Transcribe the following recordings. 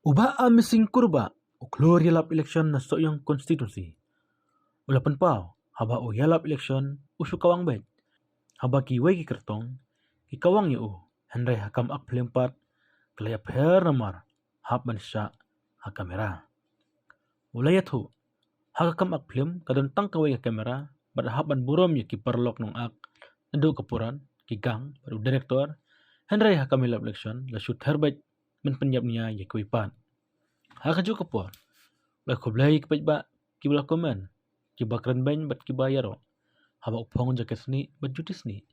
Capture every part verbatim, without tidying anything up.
U Bah Amesing Kurbah, u khlur ïalap election na Sohiong constituency, u la pynpaw haba u ïalap election u shu kawang beit, haba kiwei ki kyrtong ki kawang ïa u, hynrei ha ka kam ak phlim pat ka la ïapher namar hap ban shah ha kamera. U la ïathuh, ha ka kam ak phlim ka don tang kawei ka kamera bad hap ban burom ïa ki paralok nongak naduh ka puran, ki gang bad u director, hynrei ha ka kam ïalap election la shu ther beit ban pynïap nia ïa kiwei pat. Ha kajuh ka por, u la khublei ïa ki paidbah kiba la comment, kiba kren beiñ bad kiba ïaroh haba u phong jaket snieh bad juti snieh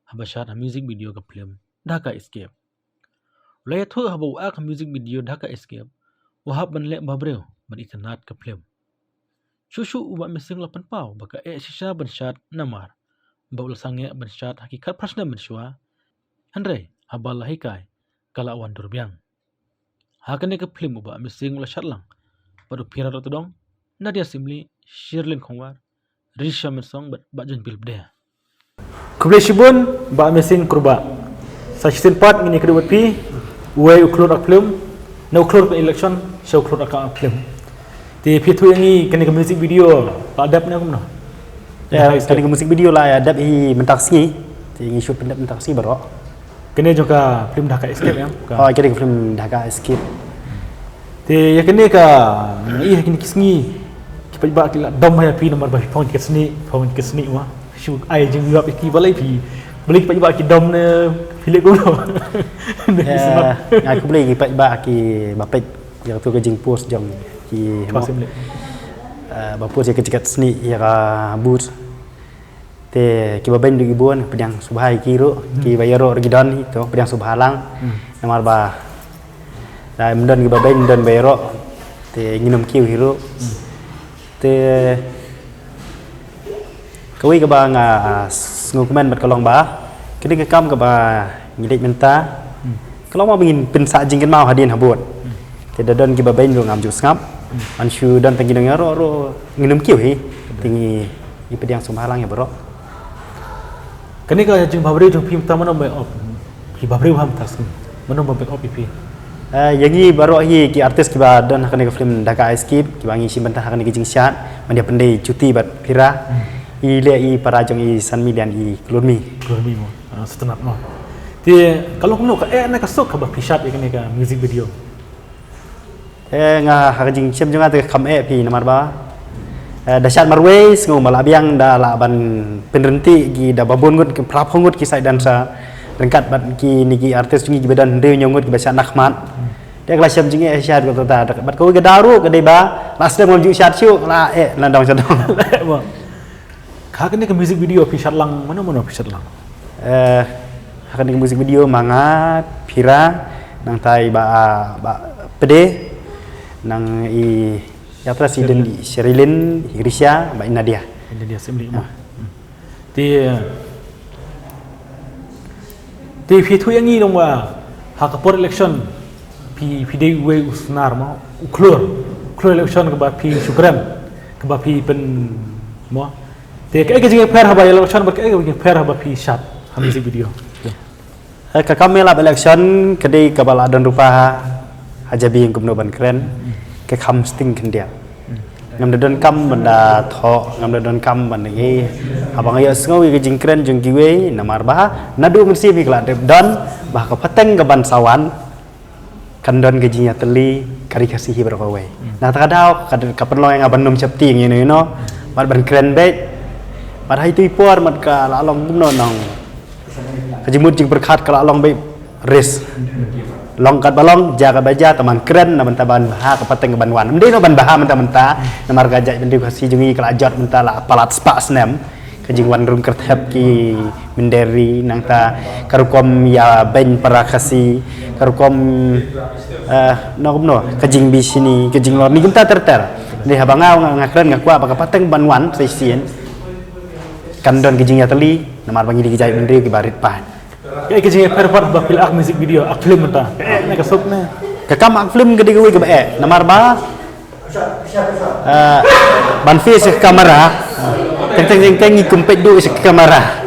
haba shad ha music video ka phlim Dhaka Escape. U la ïathuh haba u ak ha music video Dhaka Escape u hap ban leh bhabriew ban itynnad ka phlim. Shuh shuh u Bah Amesing u la pynpaw ba ka eh shisha ban shad namar ba u la sangeh ban shad ha ki khatphra snem mynshuwa, hynrei haba la hikai ka la wan dur biang. Ha kane ka phlim u Bah Amesing u la shad lang bad u Phira Rotodong, Nadia Simli, Shirlin Khongwar, Risha Mensong bad Bah John Bilbde. Khublei shibun Bah Amesing Kurbah. Sa shisien pat ngin ïakynduh bad phi, uwei u khlur ak phlim, na u khlur ka election sha u khlur ak phlim. Te phi ïathuh ïa ngi kane ka music video la dep ne kumno? Ya, kane ka music video la ïa dep hi mynta ka sngi. Te ngi shoot pyndep mynta ka sngi baroh. Kane jong ka phlim Dhaka Escape, ya? Oh, kane ka phlim Dhaka Escape. Te ïa kane ka, ïa kine ki sngi ki paidbah ki la dom ïa phi namar ba phi phong jaket snieh, phong jaket snieh, wa. Shu ai jingïap ïa ki, balei phi, balei ki paidbah ki dom ne phi leh kumno? Nga khublei ki paidbah kiba peit ïa katu ka jingpost jong ki, ba post ïa ka jaket snieh ïa ka boots. Te kiba beiñ ruh ki bun, pdiang sngewbha ïa ki ruh, kiba ïaroh ruh ki don hi, to pdiang sngewbha lang. Namar ba da ym don kiba beiñ, ym don ba ïaroh, te ngin ym kiew hi ruh. Te kawei kaba nga sngewkmen bad ka long ba kane ka kam kaba ngi leit mynta ka long ba ngin pynsah jingkynmaw hadien habud. Te da don kiba beiñ ruh ngam ju sngap. Ngan shu don tang ki nongïaroh ruh ngin ym kiew hi. Te ngi pdiang sngewbha lang ïa baroh. Kane ka jingbhabriew jong phi mynta mano ba ong phi bhabriew ha mynta sngi? Mano ba ong ïa phi? Ïa ngi baroh hi ki artist kiba don ha kane ka phlim Dhaka Escape kiba ngi shim bynta ha kane ka jingshad, ban ïa pyndei Juti bad Phira. I leh i para jong i san million i klur mi. Klur mi mo. Sngewtynnat mo. Te ka long kumno, ka eh ne ka suk kaba phi shad ïa kane ka music video? Eh, nga ha ka jingshem jong nga te kam eh phi namar ba, eh, da shad marwei sngew ma la biang da lah ban pynryntih ki da ba bun ngut ki, phra phew ngut ki side dancer ryngkat bad kine ki artist jong ngi kiba don hynriew hynñiew ngut kiba shad na khmat. Te ka la shem jingeh shad ko ta bad kawei ka daw ruh ka dei ba la slem ngam ju shad shuh, la eh la dong sha dong. Ha kane ka music video phi shad lang mano mano phi shad lang? Eh, ha kane ka music video ma nga, Phira, nangta i ba, ba Pede, nang i, i actress i don i Sherilyn, i Grisha bad i Nadia. I Nadia Simli mo. Te Te phi ïathuh ïa ngi dong ba ha ka por election phi, phi dei uwei u snar mo, u khlur, u khlur election kaba phi shu kren, kaba phi pyn mo. Te kaei ka jingïapher haba election bad kaei ka jingïapher haba phi shad ha music video? Eh, ka kam ïalap election ka dei kaba la don rupa ha jabieng kumno ban kren, ka kham sting khyndiat. Ngam da donkam ban da thoh, ngam da donkam ban da ngi. Haba nga ïohsngew ïa ka jingkren jong kiwei, namar ba naduh mynsiem hi ka la dep don ba ha ka pateng kaban sa wan kan don ka jingïatylli ka Ri Khasi hi baroh kawei. Nangta ka daw ka, ka pynlong ïa nga ban nym sheptieng ïa no ïa no, bad ban kren beit. Bad ha itu i por mat ka la long kumno nong ka jingmut jingpyrkhat ka la long beit. Risk. Long kat ba long, jia kat ba jia, tang ban kren na bynta ban bha ka pateng kaban wan. Ym dei noh ban bha mynta mynta, namar ka jaitbynriew Khasi jong ngi ka la jot mynta la palat spah snem. Ka jingwan rung kyrthep ki mynder ri, nangta ka rukom ïa beiñ para Khasi, ka rukom, eh, no kumno, ka jingbishni, ka jinglorni kumta ter ter. Dei haba nga, nga, nga kren nga kwah ba ka pateng ban wan sa shisien kan don ka jingïatylli, namar ba ngi dei ki jaitbynriew kiba rit paid. Kaei ka jingïapher pat ba phi la ak music video, ak film mynta? Kaei ne ka suk ne? Ka kam ak film ka dei kawei kaba eh, namar ba, eh, ban face ka kamera. Teng teng teng teng ngi kum peit duh sha ka kamera.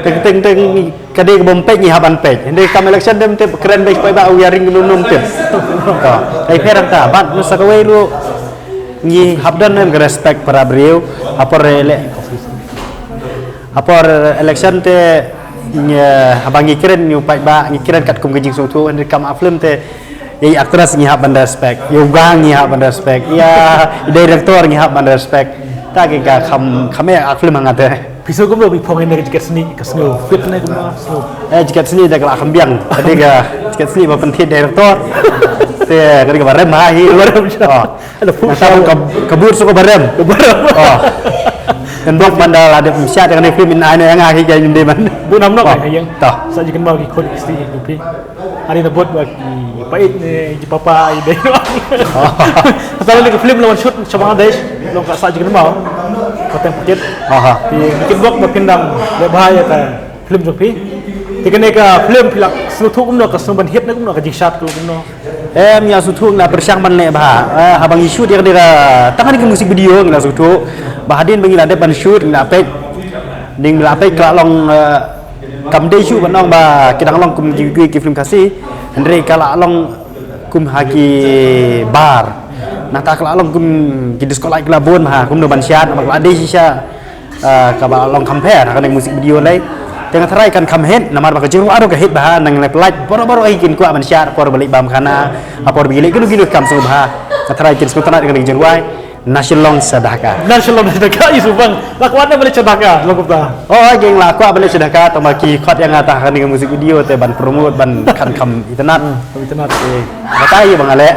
Teng teng teng ngi Ka dei ka bym peit ngi hap ban peit. Hynrei kam election dem tip kren beit paidbah u ïaring num num tip. To. Ai pher ta bad na sa kawei ruh ngi hap don em ka respect para briew. Apor ele. Apor election te ngi haba ngi kren ngi paidbah ngi kren katkum ka jingsngewthuh hynrei kam ap film te. Ïa i actress ngi hap ban respect, ïa u gang ngi hap ban respect, ïa i director ngi hap ban respect. Ta ki ka kham kham ïa ak film hangat eh. Phi sngewthuh kumno phi phong ïa ka jaket snieh ka sngew fit ne kumno sngew. Eh jaket snieh da ka la kham biang. Ka dei ka jaket snieh ba pynthied director. Te ka dei ka ba rem ha hi. Ba rem. Oh. Nangta ka ka bur suk ka ba rem. Ba rem. Oh. Kan bok ban da la dep msiat ka ne film in ai ne nga hi ka ym dei ban. Bu nam nok ka ïeng. Ta. Sa ji kan ba ki khot ki snieh ki phi. Ani na bot ba ki pait ne ji papa i dei. Pasal ni ka film lawan shoot sha Bangladesh long ka sa jingkynmaw. Pateng pakit. Aha. Ti ni kitbok ba phin dang le bha ïa ka film jong phi. Ti kane ka film phi la sngewthuh kumno ka sngewban hit ne kumno ka jingshat kumno. Em ïa sngewthuh na pyrshang ban le bha. Eh, haba ngi shoot ïa ka dei ka tang ni ka music video ngi la sngewthuh. Ba hadien ba ngi la dep ban shoot ngi la peit. Ding la peit ka la long eh, Kam dei shuh ban ong ba ki dang long kum ki, ki, ki film Khasi. Hynrei ka la long kum ha ki bar. Nangta ka la long kum ki disco light ki la bun ha kumno ban shad namar ka la dei shisha. Ah, kaba long kham pher ha kane ka music video lei. Te nga tharai kan kham hit namar ba ka jingrwai ruh ka hit bha nang lei pynlait boro boro hi kin kwah ban shad por ba leit bam khana. Ha por ba ki leit kino kino kam sngewbha. Nga tharai kin sngewtynnat kane ka jingrwai. Na Shillong sa Dhaka. Na Shillong sa Dhaka, i subang. La kwah na balik sa Dhaka, la kwah. Oh, geng la kwah balik sa Dhaka, tama ki khot ïa nga ta ha kane ka music video te ban promote ban khan kham itynnat. Hmm, kham itynnat. Eh, batai bang ale.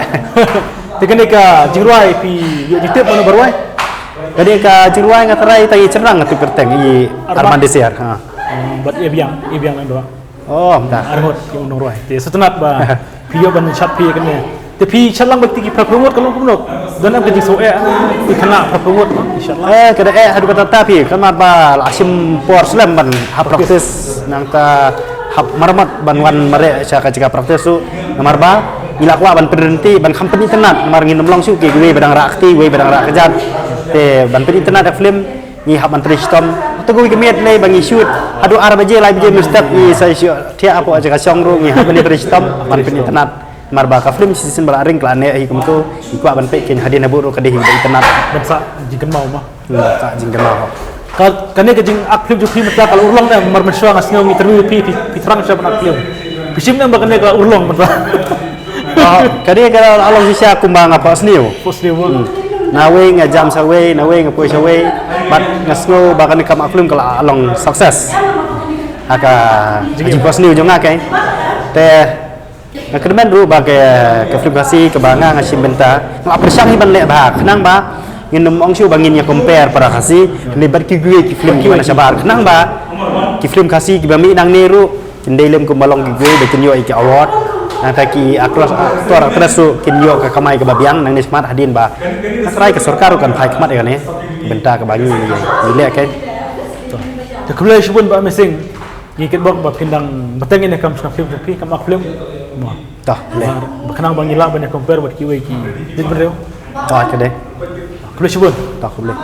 Te kane ka jingrwai phi ïoh jingtip mano ba rwai? Kane ka jingrwai nga tharai ta i Chyrnang tu kyrteng i Arman. Arman Desiar. Ha. Hmm, bad i biang, i biang nang doh. Oh, mynta. Arngut ki ong nongrwai. Te sngewtynnat ba phi ïoh ban shad phi kane. Te phi shad lang ba ki phra phew ngut ka long kumno. Don em ka jingsngew eh. Phi khynnah phra phew ngut phi shad lang. Eh, ka da eh haduh katta phi. Kan mar ba la shim por slem ban hap practice nangta hap marmat ban wan mareh sha ka jaka practice tu. Namar ba ngi la kwah ban pynrynti ban kham pynitynnat namar ngin ym long shuh ki kiwei ba dang rah kti, kiwei ba dang rah kjat. Te ban pynitynnat ïa ka film. Ngi hap ban trei shitom. Hato kawei ka miet lei ba ngi shoot. Haduh ar baje, lai baje mynstep ngi sa shoot. Thiah hapoh jaka shong ruh ngi hap ban trei shitom ban pynitynnat. Namar ba ka film shisien ba la ring ka la neh hi kumto. Ngi kwah ban peit kein hadien habud ruh ka dei hi ba itynnat. Ban sah jingkynmaw ma. Hmm, sah jingkynmaw. Ka, kane ka jingak film jong phi mynta ka la urlong ne, namar mynshuwa nga sngew ngi interview phi, phi, phi thrang shuwa ban ak film. Phi shim ne ba kane ka la urlong mynta. Ah, kane ka la long shisha kumba nga phohsniew. Phohsniew mo. Hmm. Nawei nga jam shawei, nawei nga poi shawei. Bad nga sngew ba kane ka film ka la long success. Ha ka jingphohsniew jong nga kei. Te nga kyrmen ruh ba ka, ka film Khasi kaba nga nga shim bynta. Nga la pyrshang hi ban leh bha. Khnang ba ngin ym ong shuh ba ngin ïa compare para Khasi. Hynrei bad kiwei ki film kiba na shabar. Khnang ba ki film Khasi kiba mih nangne ruh. Kin dei lem kumba long kiwei ba kin ïoh ïa ki award. Nangta ki actors, actor, actress ruh kin ïoh ka kamai kaba biang nangne shakhmat hadien ba. Nga tharai ka sorkar ruh kan phai khmat ïa kane. Bynta kaba ngi, ngi leh kein. Te khublei shibun Bah Missing. Ngi kitbok ba phin dang bteng ïa kane kam shna film jong phi kam ak film. Mo. Tah, khublei. Ba khnang ba ngi lah ban ïa compare bad kiwei ki. Dit bynriew. Tah, ka dei. Khublei shibun. Tah, khublei.